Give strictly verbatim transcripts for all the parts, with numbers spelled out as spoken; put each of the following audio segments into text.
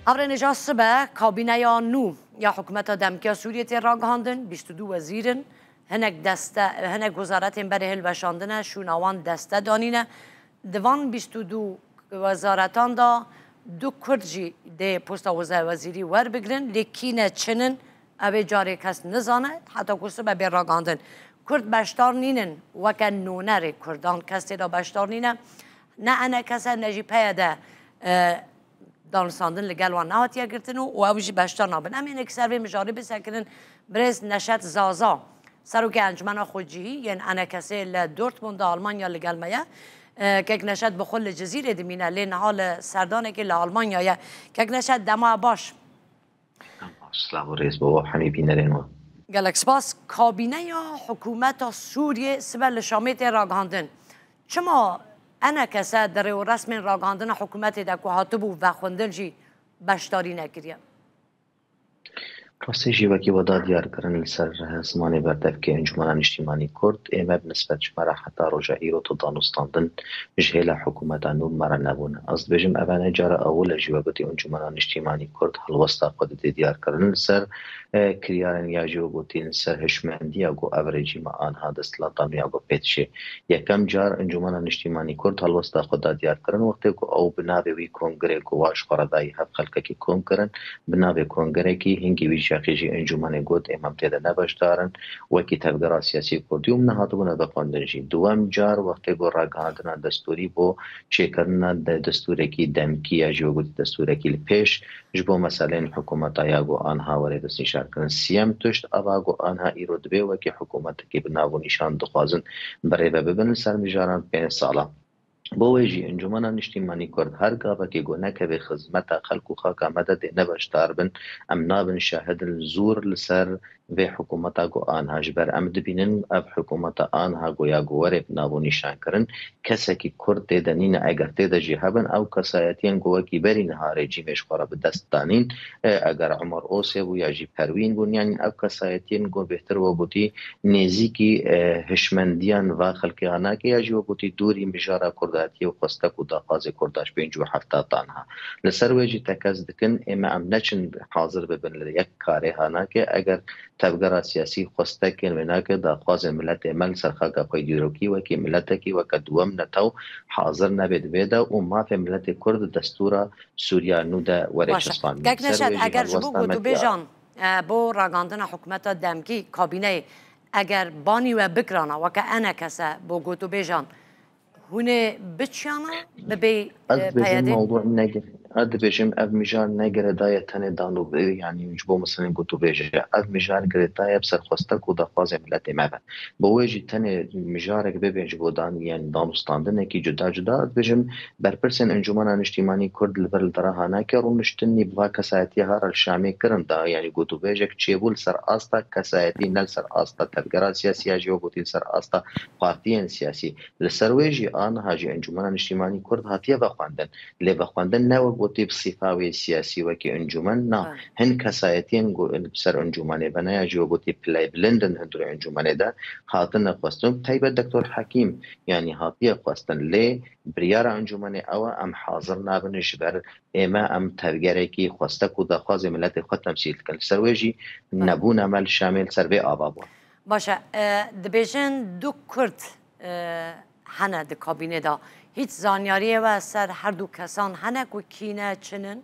Hevrêne ja sibe kabîneya nû ya hikûmeta demkî ya Sûriyê tê ragihandin, bîst û du wezîr in, hinek deste, hinek wezaretên berê hilweşandine, şûna wan deste danîne. Di van bîst û du wezaretan de du Kurd jî dê posta weza-, wezîrî werbigirin, lê kî ne çi nin, ev ê carê kes nizane, heta ku sibe bê ragihandin. Kurd beşdar nînin, weke nûnerê Kurdan kes tê de beşdar nîne. Ne E N K S e, ne jî P Y D, e, danûstandin li gel wan nehatiye girtin û, û ew jî beşdar nabin. Em ê hinek ser vê mijarê bisekinin. Birêz Neşet Zaza, Serokê Encumena Xwecihî yên E N K S e li Dortmund de Almanya li gel me ye. E, Kek Neşet bi xwe li Cizîrê dimîne, lê niha li serdanekê li Almanya ye. Kek Neşet, dema baş. Silav û rêz bo we hemî bînerên we. Gelek spas. Kabîneya hikûmeta Sûriyê sibe li Şamê tê ragihandin. Çima E N K S e di rêwresmên ragihandina hikûmetê de ku hatibû vexwendin jî beşdarî nekiriye? Rastî jî wekî we da diyarkirin li ser zimanê berdevkê Encûmena Niştîmanî Kurd, ê me bi nisbet ji me re heta roja îro tu danûstandin ji hêla hikûmeta nû me re nebûne. Ez dibêjim, eve ne cara ewil e jî we gotî Encûmena Niştîmanî Kurd helwesta xwe didê diyarkirin li ser, e, kiryarên ya jî we gotî li ser hişmendiya ku ev rejîma anha desthilata nû ya ku pê dişê. Yekem car Encûmena Niştîmanî Kurd helwesta xwe da diyarkirin wextê ku ew bi navê wî kongirê ku wa ji xwe re dayî hev xelkekî kom kirin, bi navê kongirekî hingî wî şexî jî encûmenê got, ê me em tê de ne beşdar in, wekî tevgera siyasî kurdî û min nehatibûne vexwendin jî. Duwem car wextê ku ragihandina destûrî bo çêkirina de destûrekî demkî ya jî wek gotî destûrekî li pêş ji bo meseleyên hikûmeta ya ku anha were destnîşankirin. Siyem tişt eva ku anha îro dibê wekî hikûmetekî bi nav û nîşan dixwazin birêve bibin li ser mijaran pênc sala. Bo wê jî Encûmena Niştîmanî Kurd her gavekê ku nekeve xizmeta xelk û xaka me de dê ne beşdar bin, em nabin şahidin zûr li ser vê hikûmeta ku anha. Ji ber em dibînin ev hikûmeta anha ku ya ku were bi nav û nîşan kirin, kesekî Kurd tê de nîne, eger tê de jî hebin, ew kesayetiyên ku wekî berî niha rejîmê ji xwe re bi dest danîn, e, eger Umar Osê bû ya jî Perwîn bûn, yanî ev kesayetiyên ku bêhtir we gotî nêzîkî, e, hişmendiyan va xelkê hanakê ya jî we gotî dûrî mijara Kurd hatiye û xwestek û daxwazê Kurda ji pêncî û hefta tanha. Li ser wê jî tekez dikin, ê me em neçin hazir bibin li yek karê hanakê, eger tevgera siyasî xwestekên wê nake, daxwazên miletê me li ser xaka xwe dîrokî wekî miletekî, weke duwem netew hazir nebe di vê de û mafê miletê Kurd di destûra Sûriya nû de were Baş e. Çespan. Kek Neşet, eger ji bo gotûbêjan, e, bo ragandina hikûmeta demkî, kabîneyê, eger banî we bikirana, weke E N K S e bo gotûbêjan, hûn ê biçiyana bibê, Ez e, dibêjim P Y D? mewdû negir-, ez dibêjim ev mijar ne girêdaye tenê dan û, e, yanî ji bo misilên gotûbêje. Ev mijar girêdaye bi ser xwestek û daxwazê miletê me be. Bo wê jî tenê mijarek bibê ji bo dan, yanî danûstandinekî cuda cuda, ez dibêjim berpirsên Encûmena Niştîmanî Kurd li vir li dera hanakê rûniştinî bi va kesayetiya ha re li Şamê kirin da, yanî gotûbêjek çêbû li ser asta kesayetî, ne li ser asta tevgera siyasî ya jî wek gotî li ser asta partiyên siyasî. Li ser wê jî a niha jî Encûmena Niştîmanî Kurd hatiye vexwendin. Lê vexwendin ne wek gotî bi sîfa wê siyasî wekî encûmen, na. Belê. Hin kesayetiyên go-, li ser encûmenê ve ne ya jî wek gotî pileybilind in hundirê encûmenê de hatine xwestin. Bi taybet Doktor Hekîm, yanî hatiye xwestin. Lê biryara encûmenê ew e, em hazir nabin ji ber ê me, em tevgerekî xwestek û daxwazê miletê xwe temsîl dikin. Li ser wê jî Belê. nebûna me li Şamê li ser vê ava bû. Baş e, e, dibêjin du Kurd, e, hene di kabînê de. Hîç zanyariyê we ser her du kesan hene ku kî ne, çi nin?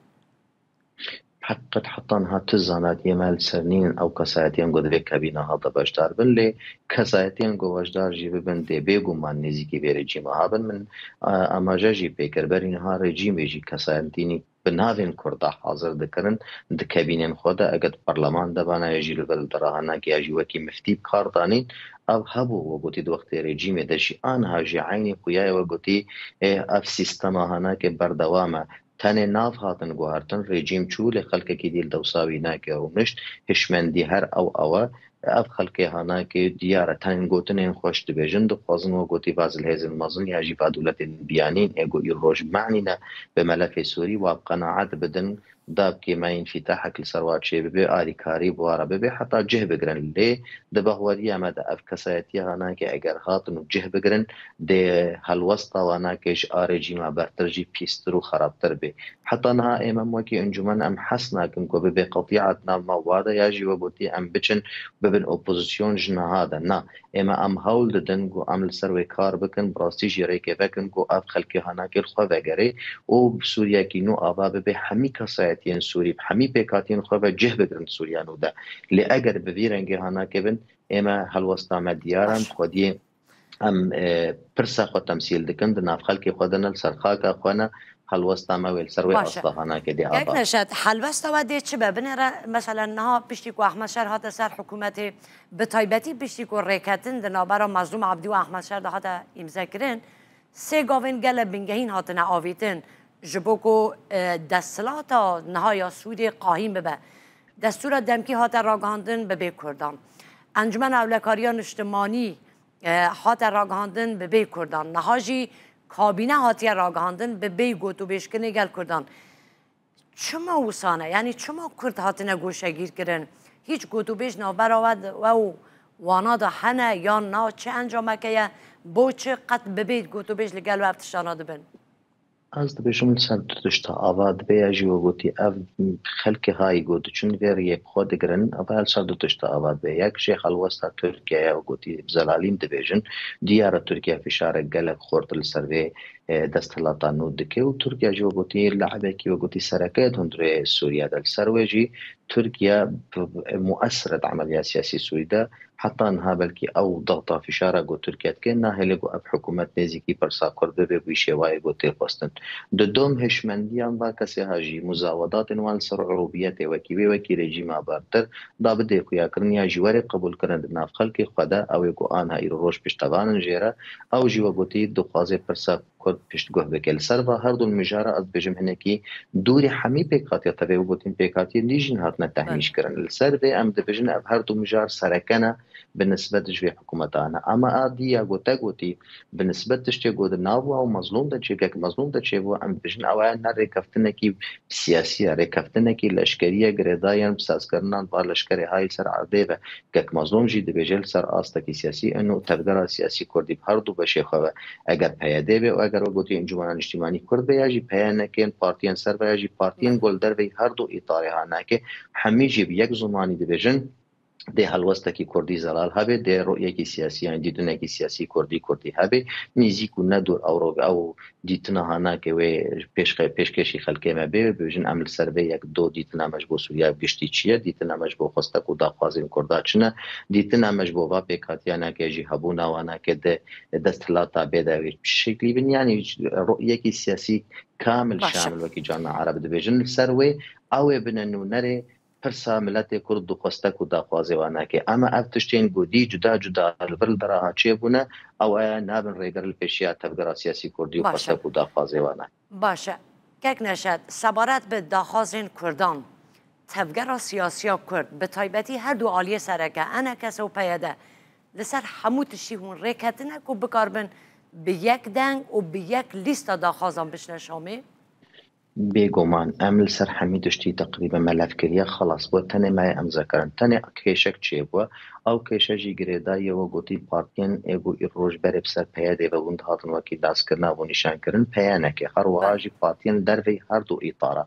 Heqet heta niha tu zanatiyê me li ser nînin ew kesayetiyên ku di vê kabîna ha de beşdar bin, lê kesayetiyên ku beşdar jî bibin dê bêguman nêzîkî vê rejîma ha bin. Min, e, amaje jî pê kir, berî niha rejîmê jî kesayetînî bi navên Kurda hazir dikirin di kebînên xwe de, eger di parleman de bana ya jî li vir li dera hanakê ya jî wekî miftî bi kar danîn, ev hebû, we gotî di wextê rejîmê de jî, aniha jî eynî xuya ye, we gotî, ê, ev sîstema hanakê berdewam e. Tenê nav hatin guhertin, rejîm çû, lê xelkekî dî li dewsa wî nake rûnişt, hişmendî her ew ew e. Ev xelkê hanakê diyar e, tenên gotinên xweş dibêjin, dixwazin we gotî va zilhêzên mezin ya jî va dewletên biyanîn ê ku îro ji me nîne bi melefê Sûrî wa bi qenaet bidin, da bikê me înfîtahek li ser wa çê bibe, arîkarî bi wa re bibe, heta cih bigirin. Lê di bahweriya me de ev kesayetiya hanakê eger hatin û cih bigirin, dê helwesta wanakê ji a rejîma bertir jî pîstir û xerabtir bê. Heta niha ê me wekî encûmen em hes nakin ku bibe qetîyet nav me wa de ya jî we gotî em biçin bibin opozîsyon ji niha de. Na, ê me em hewl didin ku em li ser wê kar bikin, bi rastî jî rêkê vekin ku ev xelkê hanakê li xwe vegerê û Sûriyekî nû ava bibe, hemî kesayetiyên Sûrî bi hemî pêkhatiyên xwe ve cih bigirin Sûriya nû de. Lê eger bi vî rengê hanakê bin, ê me helwesta me diyar in, Baş. xwediyê em, e, pirsa xwe temsîl dikin, di nav xelkê xwe de ne, li ser xaka xwe ne, helwesta me wê li ser wê Baş e. asta hanakê dê Kek ava. Neşet, helwesta we dê çi be? Binêre, mesela, niha piştî ku Ehmed Şer hate ser hikûmetê, bi taybetî piştî ku rêketin di navbera Mazlûm Ebdî û Ehmed Şer de hate îmzekirin, sê gavên gele bingehîn hatine avîtin, ji bo ku, e, desthilata niha ya Sûriyê qahîn bibe. Destûra demkî hate ragihandin bi bê Kurdan. Encûmena Ewlekariya Niştimanî, e, hate ragihandin bi bê Kurdan. Niha jî kabîne hatiye ragihandin bi bê gotûbêjkirinê gel Kurdan. Çima wisa ne? Yanî çima Kurd hatine goşegîrkirin? Hîç gotûbêj navbera we, we û wana de hene yan na? Çi encameke ye? Bo çi qet bi bê gotûbêj li gel we ev tiştana dibin? Ez dibêjim li ser du tişta ava dibe ya jî we gotî ev xelkê hayî ku diçin vê riyê bi xwe digirin, ava li ser du tişta ava dibe. Yek jê helwesta Tirkiye ya we gotî bi zelalîn dibêjin. Diyar e Tirkiye fişarek gelek xurt li ser vê, e, desthilata nû dike û Tirkiye jî we gotî le'ibekî we gotî sereke di hundirê Sûriye de. Li ser wê jî Tirkiye bi, bi, muesir e di emeliya siyasî Sûrî de. Heta niha belkî ew dexta fişara ku Tirkiye dike, nahêle ku ev hikûmet nêzîkî pirsa Kurd bibe bi wî şêwayê ku tê xwestin. Di dom hişmendiyan va kesê ha jî muzawedatên wan li ser urûbiyetê wekî wê, wekî rejîma bertir, da bidê xuyakirin ya jî were qebûlkirin di nav xelkê xwe de, ew ê ku anha îro roj piştevan in jê re, ew jî we gotî dixwaze pirsa Kurd piştguh bike. Li ser va her du mijara ez dibêjim hinekî dûrî hemî pêkhatiya tevê û gotin pêkhatiyên dî jî hatine tehmîş Belê. kirin. Li ser vê em dibêjin ev her du mijar sereke ne bi nisbet ji vê hikûmeta ne. Ama a dî ya ku te gotî bi nisbet tiştê ku di nav wa û mezlûm de çêkek mezlûm de çêbû, em dibêjin ew aya ne rêkeftinekî siyasî ye, rêkeftinekî leşkerî ye, girêdayên bi sazkirinan va leşkerê hayî ser erdê ve. Kek Mazlûm jî dibêje li ser astekî siyasî û tevgera siyasî kurdî bi her du beşê xwe ve eger P Y D be û eger we gotî Encûmena Niştîmanî Kurd be ya jî P Y N K'ên partiyên ser ve ya jî partiyên ku li derveyî her du îtarê hanake hemî jî bi yek zimanî dibêjin dê helwestekî kurdî zelal hebe, dê rûyekî siyasî yan dîtinekî siyasî kurdî kurdî hebe, nêzîk û ne dûr ew ro ew dîtina hanake wê pêşxe-, pêşkêşî xelkê me bê, bibêjin em li ser vê yek do dîtina me ji bo Sûriya bi giştî çi ye, dîtina me ji bo xwestek û daxwazên Kurda çi ne, dîtina me ji bo va pêkhatiyaneke jî hebûna wanake di desthilata bê de wê şeklî bin, yanî rûyekî siyasî kamil Baş e. şamil wekî carna Ereb dibêjin. Li ser wê ew ê bine nûnerê pirsa miletê Kurd di xwestek û daxwazê wan nake. Ema ev tiştên ku dî cuda cuda li vir li deraha çêbûne, ew aya nabin rêger li pêşiya tevgera siyasî Kurdî û Baş e. xwestek û daxwazê wan nake. Baş e. Kek Neşet, sebaret bi daxwazên Kurdan, tevgera siyasiya Kurd, bi taybetî her du aliyê sereke, E N K S û P Y D, li ser hemû tiştî hûn rêketine ku bikaribin bi yek deng û bi yek lîsta daxwazan biçine Şamê? Bêguman, em li ser hemî tiştî teqrîben me lef kiriye, xelas bû. Tenê me yê em zekirin. Tenê kêşek çêbû. Ew kêşe jî girêdayî ye, we gotî partiyên ê ku îroj berê bi ser P Y D'ê ve bûn dihatin wekî daskirina bû nîşankirin, P Y N K. Her wiha Belê. jî partiyên derveyî her du îtara.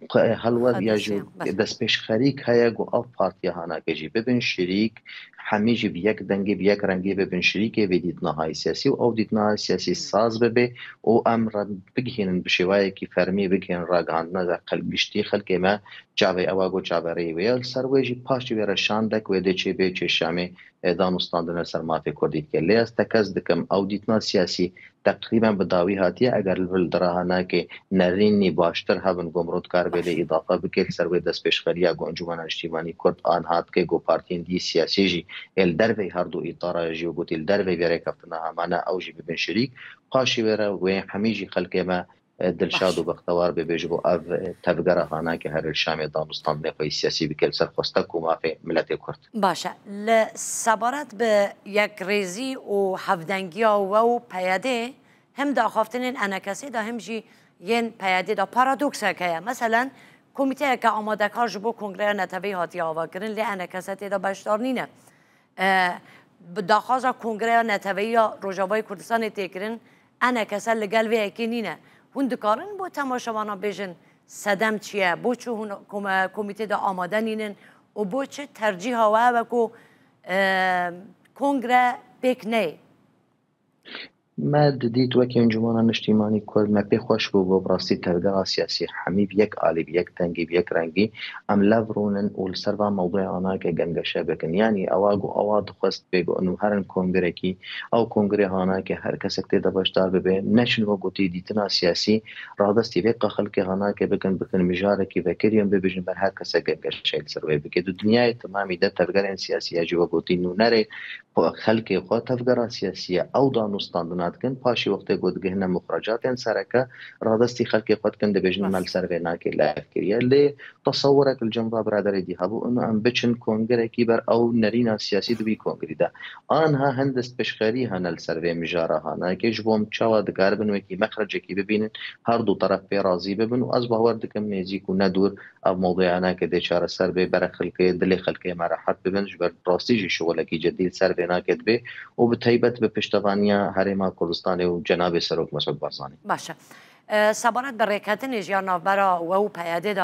Xwe-, helwest ya jî Xedîsê, belê. destpêşxerîk heye ku ev partiya hanake jî bibin şirîk, hemî jî bi yek dengê, bi yek rengê bibin şirîkê vê dîtina hayî siyasî û ew dîtina hayî siyasî Hmm. saz bibe û em re bigihînin bi şêwayekî fermî bigihînin ragihandina ve xel-, giştî xelkê me çavê ewa ku çaverêyî wê ye. Li ser wê jî paşê wê re şandek wê dê çêbê çê Şamê, e, danûstandin li ser mafê Kurdî dike. Lê ez tekez dikim, ew dîtina siyasî teqrîben bi dawî hatiye, eger li vir li diraha nake nerînî baştir hebin, ku mirov dikaribe lê Baş. îdafe bike, li ser wê destpêşxeriya ku Encûmena Niştîmanî Kurd anha dike, ku partiyên dî siyasî jî ê li derveyî her du îtara jî û gotî li derveyî vê rêkeftina hemane ew jî bibin şirîk. Paşê wê re wê hemî jî xelkê me, e, dilşad Baş. û bextewar bibe ji bo ev, e, tevgera hanake here li Şamê danûstandinê xwe yê siyasî bike li ser xwestek û mafê miletê Kurd. Baş e. Li sebaret bi yekrêzî û hevdengiya we û P Y D'ê, him di axaftinên E N K S'ê de him jî yên P Y D'ê de paradoksek heye. Meselen, Komîteyeke amadekar ji bo Kongreya Neteweyî hatiye avakirin, lê E N K S tê de beşdar nîne. E, bi daxwaza Kongreya Neteweyî ya Rojavayê Kurdistanê tê kirin, E N K S li gel vê yekê nîne. Hûn dikarin bo temaşevanan bêjin sedem çi ye? Bo çi hûn kom-, komîtê de amade nînin? Û bo çi tercîha we ew e ku, e, kongre pêk neyê? Me didît wekî Encûmena Niştîmanî Kurd, me pê xweş bû, bo bi rastî tevgera siyasî hemî bi yek alî, bi yek dengî, bi yek rengî, em lev rûnin û li ser van mewdûya hanake gengeşe bikin. Yanî ewa ku ewa dixwest pê ku û herin kongrekî, ew kongre hanake her kesek tê de beşdar bibe, neçin wek gotî dîtina siyasî, radestî vê ka xelkê hanake bikin, bikin mijarekî vekirî û bibêjin ber her kesek gengeşe li ser wê bike. Di dinyayê temamî de tevgerên siyasî ya jî wek gotî nûnerê xwe, xelkê xwe tevgera siyasî ye. Ew danûstandina dikin, paşê wextê ku digihine muxrecatên sereke, radestî xelkê xwe dikin, dibêjin me li ser vê nakê lev kiriye. Lê tesewurek li cem va biraderê dî hebû, û em biçin kongirekî ber ew nerîna siyasî di vî kongrî de. Anha hin destpêşxerî hene li ser vê mijara hanakê, ji bo em çawa dikaribin wekî mexrecekî bibînin, her du teref pê razî bibin û ez bawer dikim nêzîk û ne dûr ev mewdûya hanakê dê çareser bê, berê xelkê, dilê xelkê me rehet bibin, ji ber rastî jî şixulekî cidî li ser vê nakê dibe û bi taybet bi piştevaniya Herêma Kurdistanê û cenabê Serok Mesûd Barzanî. Baş e. E, sebaret bi rêketinê jî ya navbera we û P Y D de,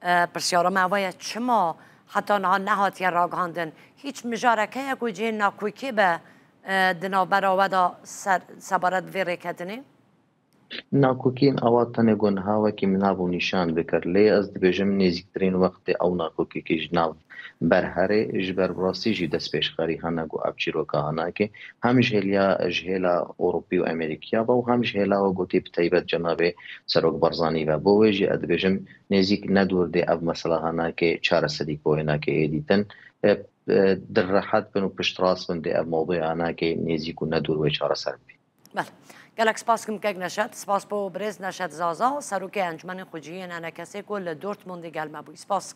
e, pirsyara me eva ye, çima heta niha nehatiye ragihandin? Hîç mijarek heye ku cihê nakokî be, e, di navbera we de ser, sebaret bi vê rêketinê? Nakokiyên ewa tenê ku niha wekî min nav û nîşan bikir, lê ez dibêjim nêzîktirîn wextê ew nakokîkî ji nav berhere, ji ber bi rastî jî destpêşxerî hene ku ev çîroka hanake hem ji hêliya, ji hêla Ewropî û Amerîkiya ve û hem ji hêla we gotî bi taybet cenabê Serok Barzanî ve. Bo wê jî ez dibêjim nêzîk ne dûr dê ev mesela hanake çareserî ku wê nake ê dîtin, e, e, dilrehet bin û piştrast bin dê ev mewdûya hanake nêzîk û ne dûr wê çareser bibî. Belê. Gelek spas kim kek Neşet. Spas bo birêz Neşet Zaza, serokê Encûmenê Xwecihiyên E N K S'ê ku li Dortmundê gel me bûyî. Spas.